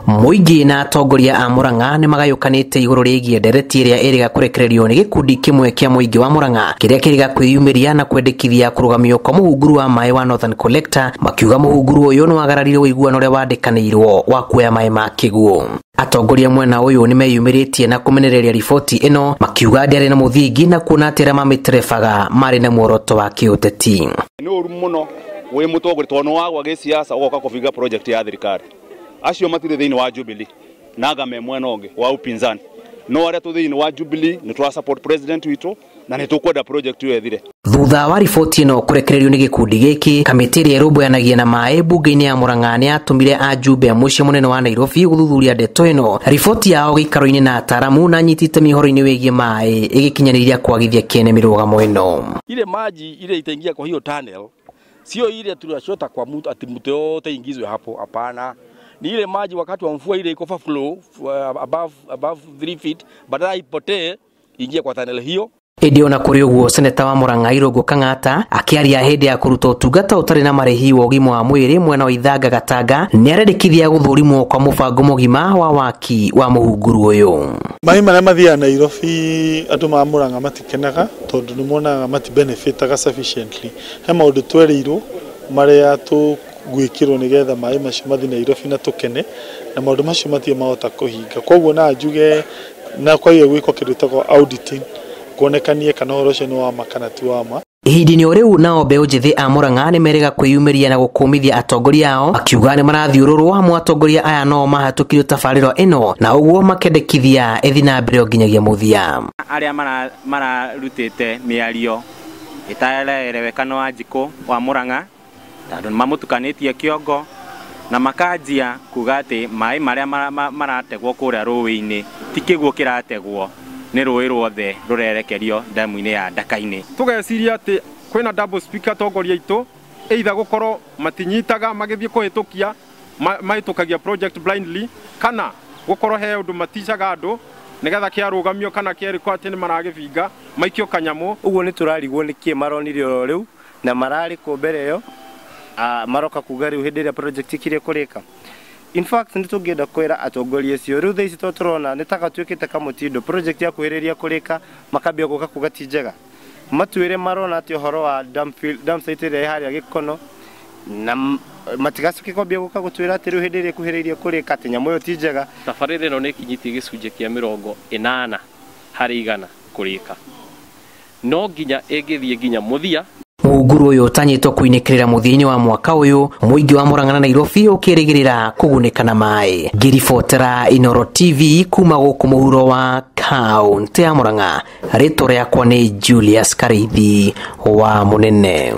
Mũingĩ na atongoria a Murang'a nĩmagayũkanĩte igũrũ rĩgiĩ ndereti ĩrĩa ĩrĩga kũrekererio nĩ gĩkundi kĩmwe kĩa mũingĩ wa Murang'a kĩrĩa kĩrĩga kwĩyumĩria na kwendekithia kũrũgamio kwa mũhunguru wa maĩ wa Northern Collector, makiuga mũhunguru ũyũ nĩwagararire ũiguano ũrĩa wandĩkanĩirwo wa kuoya maĩ ma kĩguũ. Atongoria mwena ũyũ nĩmeyumĩrĩtie na kũmenereria riboti ĩno, makiuga ndĩarĩ na mũthingi na kuona atĩ arĩa mamĩterebaga marĩ na muoroto wa kĩũteti. Nĩ ũru mũno wĩ mũtongoria tondũ nĩwagwa gĩsiasa ũgoka kũbinga project ya thirikari. Acio matirĩ thĩinĩ wa Jubilee naga me mwena ũngĩ wa upinzani, no arĩa tũ thĩinĩ wa Jubilee nĩ tũra support president witũ na nĩ tũkwenda project ĩyo ĩthire. Thutha wa riboti ĩno kũrekererio nĩ gĩkundi gĩkĩ, kamĩtĩ ĩrĩa ĩrũmbũyanagia na maĩ mbunge-inĩ ya Murang'a nĩ yatũmire ajumbe a mũciĩ mũnene wa Nairobi gũthuthuria ndeto ĩno. Riboti yao gĩikaro-inĩ na ataaramu na anyiti itemi ũhoro-inĩ wĩgiĩ maĩ ĩgĩkinyanĩria kwagithia kĩene mĩrũgamo ĩno. Ile maji ile itaingia kwa hiyo tunnel sio ile tunachota kwa mtu ati mtu yote ingizwe hapo, hapana. Ni ile maji wakati wa mvua ile iko overflow above 3 feet, badala ipotee ingie kwa tunnel hiyo. Ĩndĩ ona kũrĩ ũguo, seneta wa Murang'a Irũngũ Kang'ata akĩaria hĩndĩ ya kũruta ũtungata ũtarĩ na marĩhi wa ũgima wa mwĩrĩ mwena wa Ithanga Gatanga nĩarendekithia gũthũrimwo kwa mũbango mũgima wa waki wa mũhunguru ũyũ. Maĩ marĩa mathiaga Nairobi andũ ma Murang'a matikenaga tondũ nĩ monaga mati benefitaga sufficiently. He maũndũ twerĩirwo marĩa tũgwĩkĩrwo nĩgetha maĩ macio mathiĩ Nairobi na tũkene, na maũndũ macio matirĩ mahota kũhinga. Koguo no njuge na kwagĩrĩire gwĩkwo kĩndũ gĩtagwo auditing kuonekanie kana ũhoro ũcio nĩ wa ma kana ti wa ma. Ihinda-inĩ o rĩu nao mbeũ njĩthĩ a Murang'a nĩmerĩga kwĩyumĩria na gũkũmithia atongoria ao, makiuga nĩmarathiũrũrwo amu atongoria aya no mahatũkirio tabarĩra ĩno na ũguo makendekithia ĩthiĩ na mbere o nginyagia mũthia. Arĩa mararutĩte mĩario ĩtaraeleweka nĩ Wanjikũ wa Murang'a tondũ nĩmamũtukanĩtie kĩongo na makanjia kuga atĩ maĩ marĩa marategwo kũrĩa rũĩ-inĩ ti kĩguũ kĩrategwo, nĩ rũĩ ruothe rũrerekerio ndemu-inĩ ya Ndaka-inĩ. Tũgeciria atĩ kwĩna double speaker atongoria aitũ, either gũkorwo matinyitaga magĩthiĩ kũhĩtũkia, mahĩtũkagia project blindly, kana gũkorwo he ũndũ maticaga andũ nĩgetha kĩarũgamio kana kĩerĩkwo atĩ nĩ maragĩbinga maikio kanyamũ. Ũguo nĩ tũrarigwo nĩkĩ maronire oro rĩu na mararĩ kũ mbere ĩyo, maroka kuga rĩu hĩndĩ ĩrĩa project ĩkirie kũrĩka. In fact nĩ tũngĩenda kwĩra atongoria acio rĩu thaa ici to tũrona nĩ ta gatuĩkĩte kamũtindo, project ya kuhĩrĩria kũrĩka makambia gũka kuga ti njega, matwĩre marona atĩ ũhoro wa dam site ĩrĩa ĩ harĩa Gĩkono, na matigacoke kwambia gũka gũtwĩra atĩ rĩu hĩndĩ ĩrĩa ĩkuhĩrĩirie kũrĩka atĩ nyamũ ĩyo ti njega. Tabarĩra ĩno nĩ ĩkinyĩtie gĩcunjĩ kĩa 80% kũrĩka, no nginya ĩngĩthiĩ nginya mũthia. Mũhunguru ũyũ ũtanyĩtwo kũinĩkĩrĩra mũthia-inĩ wa mwaka ũyũ, mũingĩ wa Murang'a na Nairobi ũkĩrĩgĩrĩra kũgunĩka na maĩ. Ngĩribotera Inooro TV kuma gũkũ mũhuro wa kaũntĩ ya Murang'a, rĩtwa rĩakwa nĩ Julius Kariithi wa Mũnene.